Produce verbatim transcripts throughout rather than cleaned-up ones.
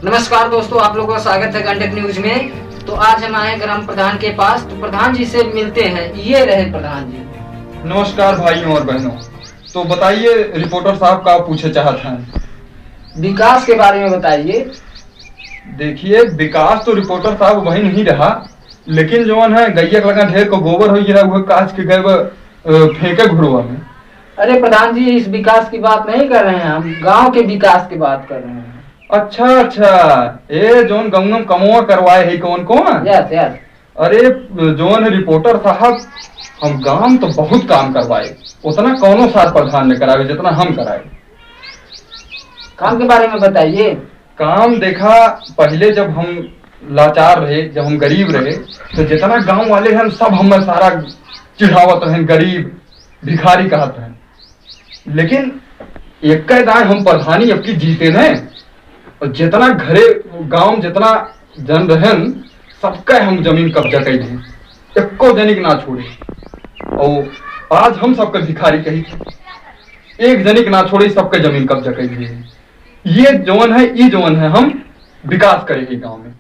नमस्कार दोस्तों, आप लोगों का स्वागत है कंटक न्यूज में। तो आज हम आए ग्राम प्रधान के पास, तो प्रधान जी से मिलते हैं। ये रहे प्रधान जी। नमस्कार भाइयों और बहनों, तो बताइए रिपोर्टर साहब का पूछे चाहत हैं? विकास के बारे में बताइए। देखिए, विकास तो रिपोर्टर साहब वही नहीं रहा, लेकिन जौन है गैया के लगा ढेर को गोबर हो गिरा, वो काच के गए वो, अ, फेंके घुड़वा में। अरे प्रधान जी, इस विकास की बात नहीं कर रहे हैं हम, गांव के विकास की बात कर रहे हैं। अच्छा अच्छा, ए जौन गंगम कमवा करवाए है कौन कौन? यस यस। अरे जौन है रिपोर्टर साहब, हम गांव तो बहुत काम करवाए, उतना कौनो सार प्रधान ने करावे जितना हम कराए। काम के बारे में बताइए। काम देखा, पहले जब हम लाचार रहे, जब हम गरीब रहे, तो जितना गांव वाले हैं सब हमें सारा चिढ़ावत रहन, गरीब भिखारी कहत रहन। लेकिन एक दाए हम प्रधानी अब की जीते न, और जितना घरे गांव में जितना जन रहन, सबका हम जमीन कब्जा कर दे, एको जनिक ना छोड़े। और आज हम सबका भिखारी कही थे, एक जनिक ना छोड़े, सबका जमीन कब्जा कर दे। ये जौन है, ये जौन है, हम विकास करेंगे गांव में।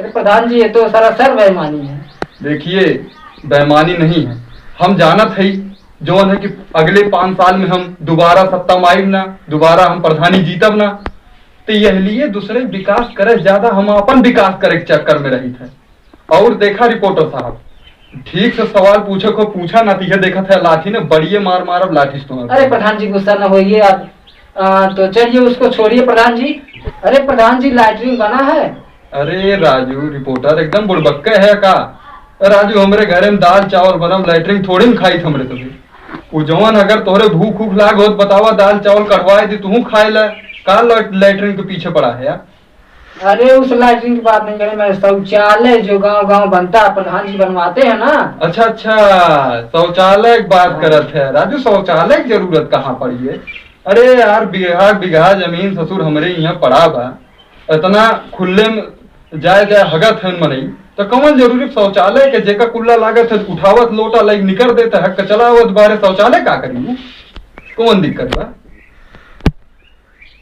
अरे प्रधान जी, ये तो सरासर बेईमानी है। देखिए, बेईमानी नहीं है, हम जानत है जौन है कि अगले पाँच साल में हम दोबारा सत्ता में आइब ना, दोबारा हम प्रधानी जीतब ना, तो यह लिए दूसरे विकास करे ज्यादा हम अपन विकास करे के चक्कर में रही थे। और देखा रिपोर्टर साहब, ठीक से सवाल पूछे को पूछा ना, तो यह देखत है लाठी ने बड़िए मार मारब लाठी से तुम्हारे। अरे प्रधान जी, गुस्सा ना होइए आप। आ, तो चलिए, उसको छोड़िए प्रधान जी। अरे प्रधान जी, लैट्रिन बना है? अरे राजू, रिपोर्टर एकदम बुड़बक्का है का? राजू, हमरे घरे में दाल चावल बनम, लैट्रिन थोड़ी न खाई हमरे तभी। वो जवन अगर तोहरे भूख उख लाग होत बतावा, दाल चावल कढ़वाए दी, तू खाए ला। का लैट-, लैट्रिन के पीछे पड़ा है यार? अरे उस लैट्रिन की बात नहीं करे, मैं शौचालय जो गांव गांव बनता है, प्रधान जी बनवाते हैं ना। अच्छा अच्छा, शौचालय की बात हाँ। करत है राजू, शौचालय की जरूरत कहाँ पड़ी है? अरे यार, बीघा बीघा जमीन ससुर हमरे यहाँ पड़ा बा, इतना खुले में जाए जाए हगत है मनई, तो कौन जरूरी शौचालय के? जेका कुल्ला लागत है उठावत लोटा लाइक निकर देता है, चलावत बारे शौचालय का करी? कौन दिक्कत बा?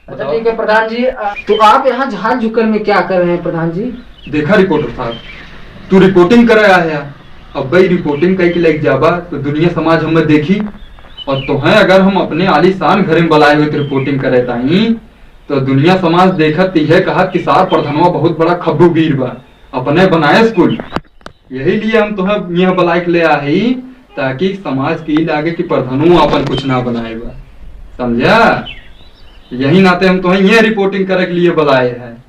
अच्छा बताओ। ठीक है प्रधान जी, अ, तो आप यहाँ झाल झुकर में क्या कर रहे हैं प्रधान जी? देखा रिपोर्टर साहब, तू रिपोर्टिंग करे आया, अब भाई रिपोर्टिंग कई के लेके जाबा तो दुनिया समाज हमें देखी, और तोहें अगर हम अपने आलीशान घरे में बुलाए हुए रिपोर्टिंग करे ताई, तो दुनिया समाज देखत तो यह कहत कि सार प्रधनवा बहुत बड़ा खब्बू वीर बा, अपने बनाए स्कूल। यही लिए हम तोहें यहाँ बुलाए के ले आए ही, ताकि समाज के ई लागे कि प्रधानो अपन कुछ ना बनाए बा, समझा? यही नाते हम तोहें यहाँ रिपोर्टिंग करे के लिए बुलाए हैं।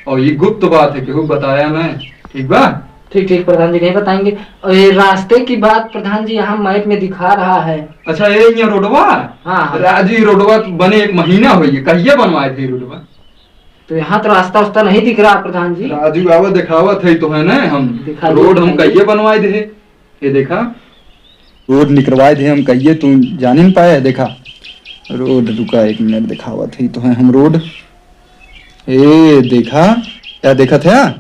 और ये गुप्त बात है, केहू बताया ना, ठीक बा? ठीक ठीक प्रधान जी, नहीं बताएंगे। और ये रास्ते की बात प्रधान जी यहाँ मैप में दिखा रहा है। अच्छा, ये यहाँ रोडवा? हाँ, हाँ। राजू, ये रोडवा तो बने एक महीना हो गया, कहिए बनवाए थे ये रोडवा? तो यहाँ तो रास्ता उस्ता नहीं दिख रहा प्रधान जी। राजू आवा दिखावत है तो है ना हम। दिखा दो, रोड हम दिखाइए। कहिए बनवाए दे, ये देखा। रोड निकलवाए दे हम कहिए, तू जान ही न पाए है, देखा। रोड रुका एक मिनट, दिखावत है तो है हम रोड। ए देखा, क्या देखत है?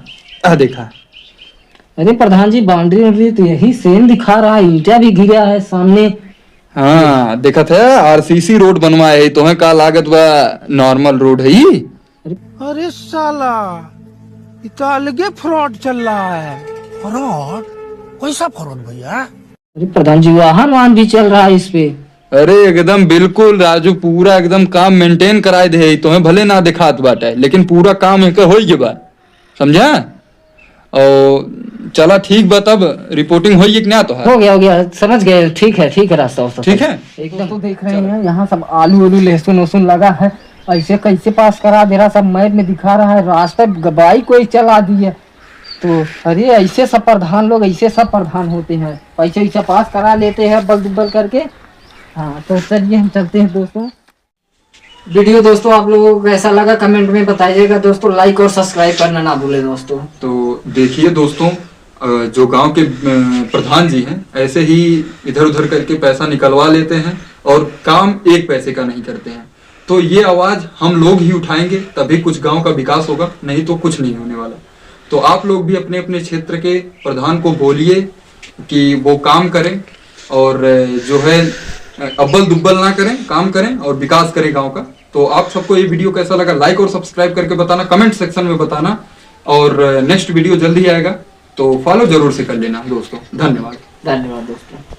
आ देखा। अरे प्रधान जी, बाउंड्री वाउंड्री तो यही सेम दिखा रहा है, ईंटा भी गिरा है सामने। हाँ, देखत है, आरसीसी रोड बनवाए है, तोहें का लागत बा नॉर्मल रोड है ई? अरे साला, ये तो अलगे फ्रॉड चल रहा है। फ्रॉड? कैसा फ्रॉड भैया? अरे प्रधान जी, वाहन वाहन भी चल रहा है इस पे। अरे एकदम बिल्कुल राजू, पूरा एकदम काम मेंटेन कराए दे, तोहें भले ना दिखात बाटे, लेकिन पूरा काम एकर होई के बा, समझा? और चला ठीक बा, तब रिपोर्टिंग होई कि ना तोहार? हो गया, हो गया, समझ गए, ठीक है, ठीक है, रास्ता वास्ता ठीक सब। है? एकदम। दोस्तों देख रहे हैं, यहाँ सब आलू उलू, लहसुन वहसुन लगा है, ऐसे कैसे पास करा दे रहा, सब मैप में दिखा रहा है, रास्ता ग-, बाइक कोई चला दी है। तो अरे ऐसे सब प्रधान लोग, ऐसे सब प्रधान होते हैं, पैसे वैसे पास करा लेते हैं अब्बल दुब्बल करके। हाँ, तो चलिए हम चलते हैं दोस्तों। वीडियो दोस्तों आप लोगों को कैसा लगा कमेंट में बताइएगा दोस्तों, लाइक और सब्सक्राइब करना ना भूलें दोस्तों। तो देखिए दोस्तों, अ, जो गांव के, अ, प्रधान जी हैं, ऐसे ही इधर उधर करके पैसा निकलवा लेते हैं और काम एक पैसे का नहीं करते हैं। तो ये आवाज़ हम लोग ही उठाएंगे, तभी कुछ गांव का विकास होगा, नहीं तो कुछ नहीं होने वाला। तो आप लोग भी अपने अपने क्षेत्र के प्रधान को बोलिए कि वो काम करें और, अ, जो है, अ, अब्बल दुब्बल ना करें, काम करें और विकास करें गांव का। तो आप सबको ये वीडियो कैसा लगा, लाइक और सब्सक्राइब करके बताना, कमेंट सेक्शन में बताना, और नेक्स्ट वीडियो जल्दी आएगा, तो फॉलो जरूर से कर लेना दोस्तों। धन्यवाद। धन्यवाद दोस्तों।